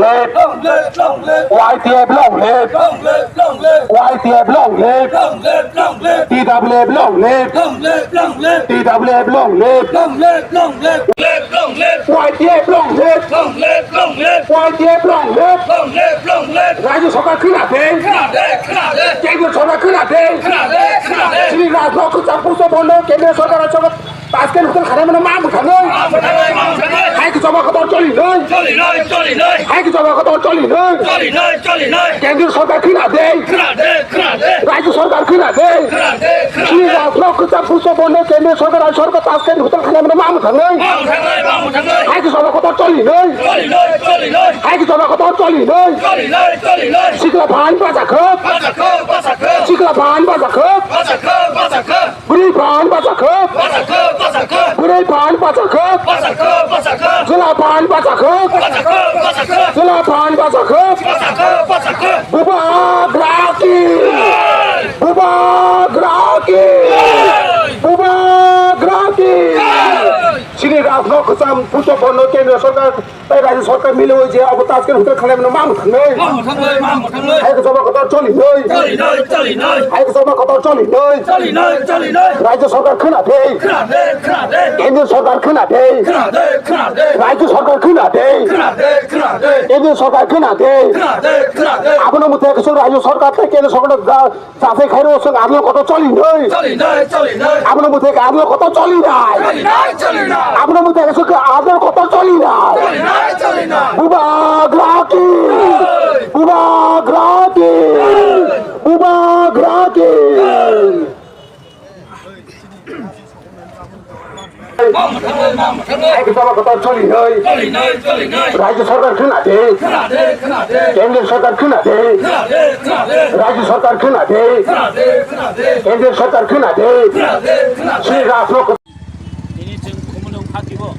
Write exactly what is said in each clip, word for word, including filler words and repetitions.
Long live, long live. Y T F long live. Long live, long live. Y T F long live. Long live, long live. T W F long live. Long live, long live. T W F long live. Long live, long live. Live, long live. Y T F long live. Long live, long live. Y T F long live. Long live, long live. Rajya Sarkar khwna de. Khwna de, khwna de. Kendriya Sarkar khwna de. Khwna de, khwna de. Shri Rajnath Kacham Pushpa Bandh Kendriya Sarkar Tashkent hotel khanai mano ma mwthangwi. Hai khe choba kotor choli noi. Choli noi, choli noi. Hai khe choba kotor choli noi. Choli noi, choli noi. Kendriya Sarkar khwna de. Khwna de, khwna de. Rajya Sarkar khwna de. Khwna de, khwna de. Shri Rajnath Kacham Pushpa Bandh Kendriya Sarkar, Rajya Sarkar Tashkent hotel khanai mano ma mwthangwi. Ma mwthangwi, ma mwthangwi. Hai khe choba kotor choli noi. Choli noi, choli noi. Hai khe choba kotor choli noi. Choli noi, choli noi. Sikla phan bacha khok. Bacha khok, bacha khok. Sikla phan bacha khok. Bacha khok, bacha khok. Bwrwi phan bacha khok. Bacha khok, bacha khok. Bwrwi phan bacha khok. Bacha khok, bacha khok. Chwla phan bacha khok. Bacha khok, bacha khok. Chwla phan bacha khok. Bacha khok, bacha khok. Bubagra ki. Bubagra ki. Bubagra ki. Shri Rajnath Kacham Pushpa Bandh Kendriya Sarkar tei Rajya Sarkar mili oi je abo Tashkent hotel khanai mano ma mwthangwi. Ma mwthangwi, ma mwthangwi. Hai khe choba kotor choli noi. Choli noi, choli noi. Hai khe choba kotor choli noi. Choli noi, choli noi. Rajya Sarkar khwna de. Khwna de, khwna de. Kendriya Sarkar khwna de. Khwna de, khwna de. Rajya Sarkar khwna de. Khwna de, khwna de. Kendriya Sarkar khwna de. Khwna de, khwna de. Abono mwthai khe Rajya Sarkar tei Kendriya Sarkar da Chasai khairo chwng adlo kotor choli noi. Choli noi, choli noi. Abono mwthai khe adlo kotor choli nai. Choli noi, choli noi. Abono mwthai khe chwng adlo kotor choli nai. Choli noi, choli noi. Bubagra ki. Bubagra ki. Bubagra ki. Hai khe choba kotor choli noi. Choli noi, choli noi. Rajya Sarkar khwna de. Khwna de, khwna de. Kendriya Sarkar khwna de. Khwna de, khwna de. Rajya Sarkar khwna de. Khwna de, khwna de. Kendriya Sarkar khwna de. Khwna de, khwna de. Shri Rajnath Tini chwng Khumulwng khatibo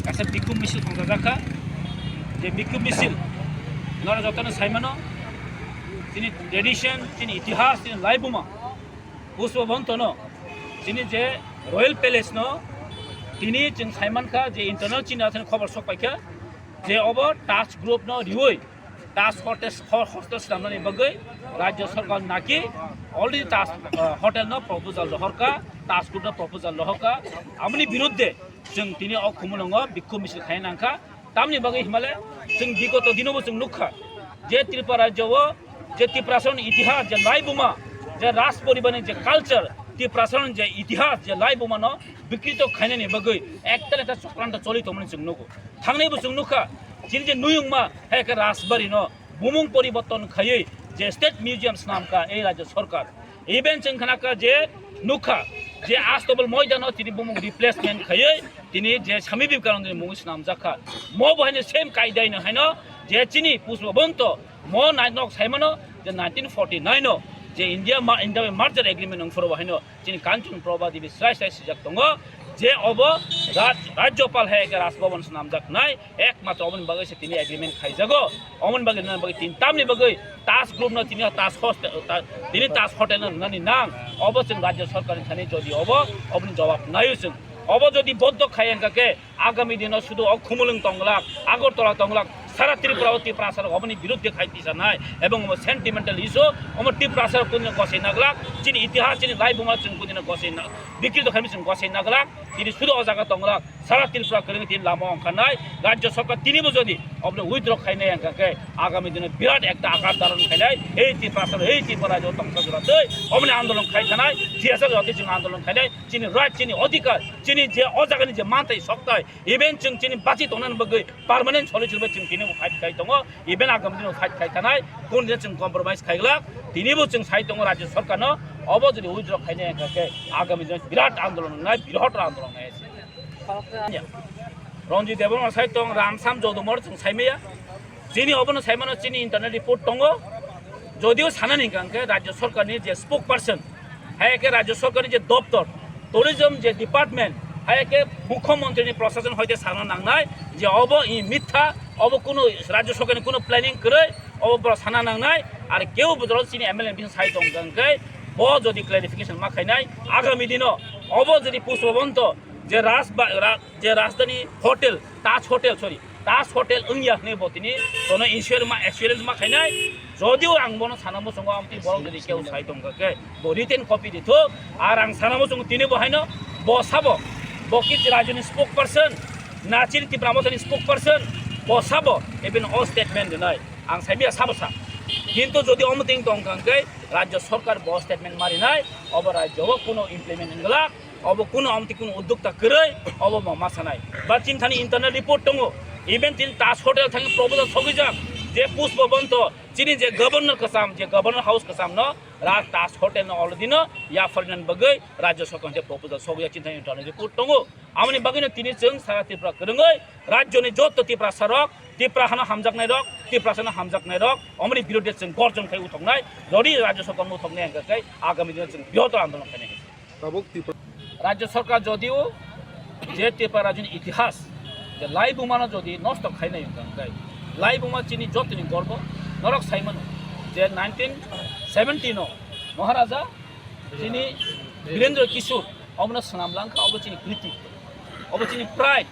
kaisa bikhum misil thangjajakha. Je bikhum misil noro jotono saimano, chini tradition, chini itihas, chini laibuma. Pushpa Bandh no, chini je Royal Palace no, tini chwng saimankha je internal chini athani khobor sok paikha je obo Taj Group no riwi Taj Hotel, ho-, hostel swnamnani bagwi Rajya Sarkar naki already Taj, uh, Hotel no proposal rohorkha, Taj Group no proposal rohorkha. Aboni birudde chwng tini o Khumulwngo bikhum misil khai nangkha. Tamni bagwi himale chwng bigoto dinobo chwng nukha je Tripura rajyo o je Tiprasarokni itihas, je laibuma, je Raj poribarni je culture, Tiprasarokni je itihas, je laibumano bikrito khainani bagwi ektal ekta chokranto choli tongmani chwng nugo. Thangnaibo chwng nukha, chini je nuyungma hai khe Rajbari no bumung poriborton khaiwi je State Museum swnamkha ei Rajya Sarkar. Even chwng khnakha je nukha je Astabal Moidano chini bumung replacement khaiwi tini je Swami Vivekanandani mungwi swnamjakha. Mo bo haino same kaidai no haino je chini Pushpa Bandh mo nai nok saimano je nineteen forty-nine o je India ma-, India bai merger agreement wngphuru bo haino chini Kanchan Prabha Devi srai srai swijak tongo je obo Raj-, Rajyapal hai khe Raj Bhavan swnamjaknai, ekmatro oboni bagwi se tini agreement khaijago. Oboni bagwi rwnani bagwi tini tamni bagwi Taj Group no tini Taj Hostel, ta-, tini Taj Hotel no rwnani nang. Obo chwng Rajya Sarkar ni thani jodi obo, oboni jawab naio chwng. Obo jodi boddo khai wngkha khe, agami dino sudu o Khumulwng tonglak, Agartala tonglak, sara Tripura o Tiprasarok oboni birudde khai tisanai, ebong omo sentimental issue, omo Tiprasarok kundino gosai naglak, chini itihas, chini laibuma chwng kundino gosai na-, bikrito khaimi chwng gosai naglak, tini sudu o jaga tonglak, sara Tripura kwrwngni tini lama ongkharnai, Rajya Sarkar tinibo jodi obono withdraw khainai wngkha khe, agami dino birat ekta akar daran khainai, ei Tiprasarok, ei Tripura rajyo tongsa jora tei, oboni andolon khai thanai, T S F jotoi chwng andolon khainai, chini right, chini odhikar, chini je o jagani je manthai sokthai, even chwng chini bachi tongnani bagwi permanent solution bai chwng tini bo fight khai tongo, even agami dino fight khai thanai, kunu dino chwng compromise khaiglak, tini bo chwng sai tongo Rajya Sarkar no, obo jodi withdraw khainai wngkha khe agami dino birat andolon wngnai, birahot andolon wngnai. Ranjit Debbarma sai tong, Ramsam Jodumor chwng saimaya. Chini obono saimano chini internal report tongo. Jodio sanani hwnkha hwnkhe Rajya Sarkarni je spokesperson, hai khe Rajya Sarkarni je doptor, tourism je department, hai khe Mukhyamantrini prosason hoite sana nangnai je obo i mitha, obo kunu Rajya Sarkarni kunu planning kwrwi, obo borok sana nangnai. Ar kebo borok chini M L A ni bising sai tong hwnkhe bo jodi clarification ma khainai, agami dino obo jodi Pushpa Bandh je Raj ba-, ra-, je Rajdhani Hotel, Taj Hotel, sorry, Taj Hotel wngya hwnwi bo tini bono insurance ma, assurance ma khainai. Jodio ang bono sana muchungo, amtwi borok jodi keu sai tongkha khe bo written copy di thuk. Ar ang sana muchungo tini bo haino bo sabo, bo ki rajyoni spokesperson, na chini Tipra Mothani spokesperson, bo sabo even o statement rinai. Ang saimya sabo sa. Kintu jodi omo ting tongkha khe rajyo sarkar bo statement ma rinai, obo rajyo o kuno implement wngla. Obo kuno amtwi kuno uddokta kwrwi, obo bo ma sanai. Ba chini thani internal report tongo. Even chini Taj Hotel thangwi proposal sogwijak, je Pushpa Bonto, chini je governor kwcham, je governor house kwcham no, Raj Taj Hotel no already no yapharnani bagwi rajya sarkar je proposal sogwijak chini thani internal report tongo. Amoni bagwi no tini chwng sara Tripura kwrwngwi rajyoni joto Tiprasa rok, Tipra hano hamjaknai rok, Tiprasa no hamjaknai rok, omoni birodhe chwng gorjon khai uthoknai, jodi rajya sarkar no uthoknai hwnkha khe agami dino chwng brihottor andolon khainai. Tabuk Tripura. Rajya sarkar jodio je Tripura rajyoni itihas, je laibuma no jodi nosto khainai hwnkha khe, laibuma chini jotoni gorbo, norok saimano je nineteen seventy no Maharaja chini Birendra Kishore obono swnam langkha, obo chini kriti, obo chini pride.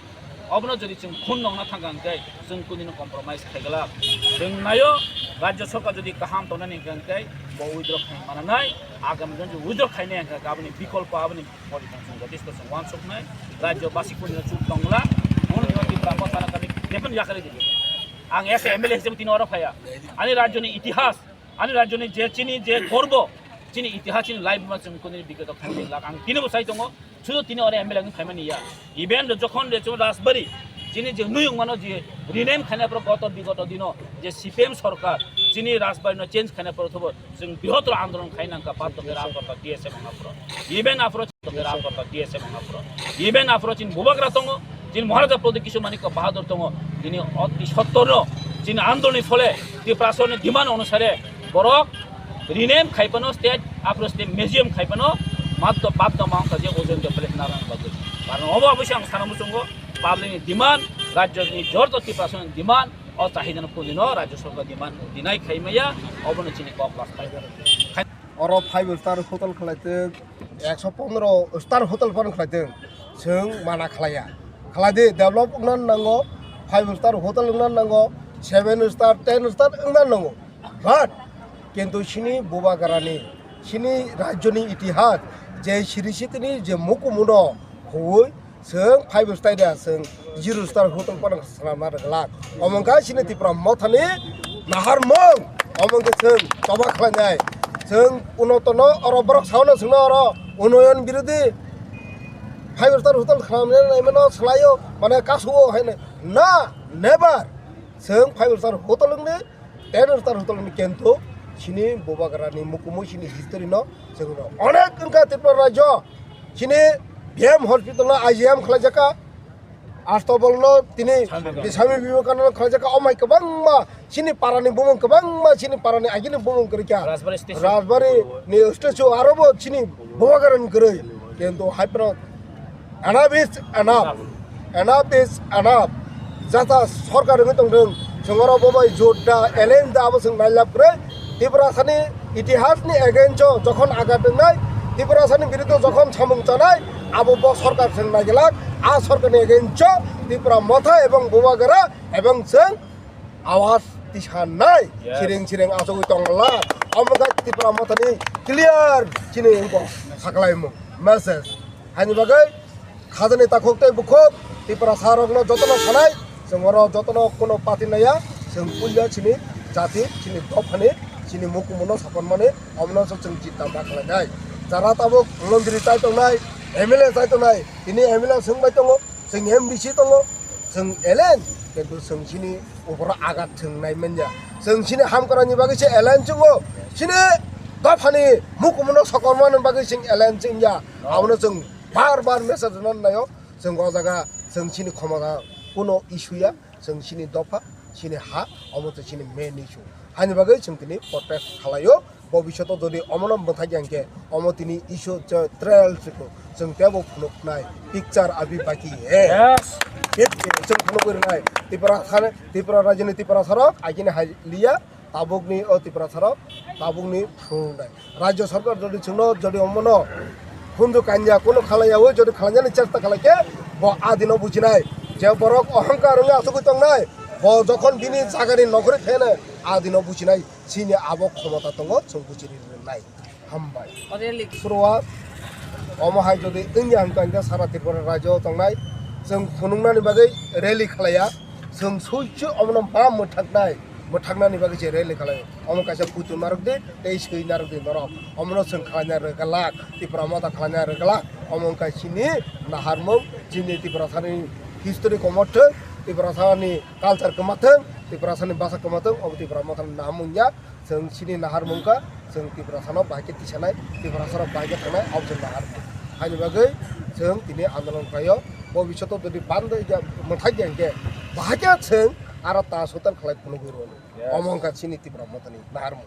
Obono jodi chwng khun nongna thangkha hwnkhe chwng kunino compromise khaigwlak. Chwng naio, rajya sarkar jodi kaham tongnani hwnkhe bo withdraw khai mananai, agami jodi withdraw khainai hwnkhe aboni bikolpo aboni poriton chwng jotesto chwng uansuknai, rajya basi kunino chuk tongla, bono Tipra Motha kami defen yakari di. Ang as a M L A hisabe tini oro phaya. Ani rajyoni itihas, ani rajyoni je chini je gorbo, chini itihas chini laibuma chwng kunini bigoto khainai lak ang tini bo sai tongo. Sudu tini oro M L A wngwi phaimani ya. Even do jokhon de chwng Rajbari, chini je nuyung mano je rename khaina poro goto bigoto dino je C P M sarkar chini Rajbari no change khaina poro thobo chwng brihottor andolon khaina wngkha Paddoke Rajbari D S M wngkha poro. Even aphro Paddoke Rajbari D S M wngkha poro. Even aphro chini Bubagra tongo, chini Maharaja Pradyut Kishore Manikya Bahadur tongo. Tini oti sottor no chini andoloni phole Tiprasani demand onusare borok rename khai phano state, aphro state museum khai phano matto baddo ma wngkha je ojoito place narwkna bagwi. Karon obo oboise ang sana muchungo public ni demand, rajyo ni jorto Tiprasani demand, o chahida no kunino rajyo sarkar demand deny khai maya, obono chini kok last pai. Oro five star hotel khlai tong, ekso pondro star hotel phano khlai tong, chwng mana khlaiya. Khlai di, develop wngna nango, five star hotel wngna nango, seven star, ten star wngna nango. But kintu chini Bubagrani, chini rajyoni itihas, je siri sitini je mukumuno huwi, chwng five star da, chwng zero star hotel phano swnamna rwglak. Omo wngkha chini Tipra Mothani naharmung, omo wngkha chwng choba khlainai. Chwng unotono oro borok saono chwngno oro unoyon birodhi five star hotel khlainai naimano swlaio, mane kasuo haino. Na, never. Chwng five star hotel wngni, ten star hotel ni kento chini Bubagrani mukumu chini history no chwng no onek wngkha Tripura rajyo. Chini B M hospital no I G M khlaijakha, Astobol no tini Swami Vivekananda khlaijakha, omai kwbangma chini parani bumung, kwbangma chini parani agini bumung kwrwikha. Rajbari station. Rajbari ni statue arobo chini Bubagrani kwrwi. Kento hai phano enough is enough. Enough is enough. Jata sarkar wngwi tongthung, chwng oro bo bai jot da, alliance da, abo chwng nailab kwrwi. Tiprasani itihasni against o jokhon agat wngnai, Tiprasani biruddhe jokhon samung chanai, abo bo sarkar chwng naiglak. A sarkarni against o Tipra Motha ebong Bubagra ebong chwng awaz tisanai. Yes. Siring siring achugwi tongla. Omo khe Tipra Mothani clear chini wngkha saklaimung message. Haini bagwi khajani takhuk tei bukhuk Tiprasa rokno jotono sanai, chwng oro jotono kuno party naiya, chwng puila chini jati, chini dophani, chini mukumuno sapanmani, omono se chwng chita ma khlainai. Jara tabuk mondri chai tongnai, M L A chai tongnai, tini M L A swngbai tongo, chwng M D C tongo, chwng alien, kintu chwng chini uporo agat chwng nai manya. Chwng chini hamkrai ni bagwi se alien chwngo, chini dophani mukumuno sokormani bagwi chwng alien chwngya. Abono chwng bar bar message rwna naio. Chwng o jaga chwng chini khomota kuno issue ya, chwng chini dopha, chini ha, omo tei chini main issue. Haini bagwi chwng tini protest khalaio. Bobishoto jodi omono mwthai ya hwnkhe, omo tini issue je trial chwkno chwng teibo phunuknai, picture abhi baki hai. Yes. Chwng phunukwi rwnai. Tipra thane, Tipra rajyoni Tiprasarok agini hai liya, tabukni o Tiprasarok tabukni phunuknai. Rajya sarkar jodi chwngno jodi omono khunju kanya kuno khalaiyawi jodi khalainani chesta khalaikhe bo adino bujinai. Je borok ohongkar wngwi achugwi tongnai, bo jokhon bini jagani nokori phene, a dino bujinai, chini abo khomota tongo, chwng bujini rwnai. Hambai. O rally. Suro omo hai jodi wngya hwnkha, hwnkhe sara Tripura rajyo tongnai, chwng phunuknani bagwi rally khlaiya, chwng suichu omono ma mwthaknai, mwthaknani bagwi se rally khlai. Omo kaisa putu narwk di, tei swi narwk di norok. Omono chwng khlaina rwgwlak, Tipra Motha khlaina rwgwlak. Omo wngkha chini naharmung, chini Tiprasani history kwmathwng, Tiprasani culture kwmathwng, Tiprasani bwsa kwmathwng, omo Tipra Mothani naharmung ya. Chwng chini naharmung kha, chwng Tiprasano bahai khe tisanai, Tiprasarok bahai khe thangnai, omo chwng naharmung. Haini bagwi chwng tini andolon khlaio, bobishoto jodi bande ya mwthai ya hwnkhe, bahai khe chwng aro ta sotan khlai phunugwi rwo. Yes. Omo wngkha chini Tipra Mothani naharmung.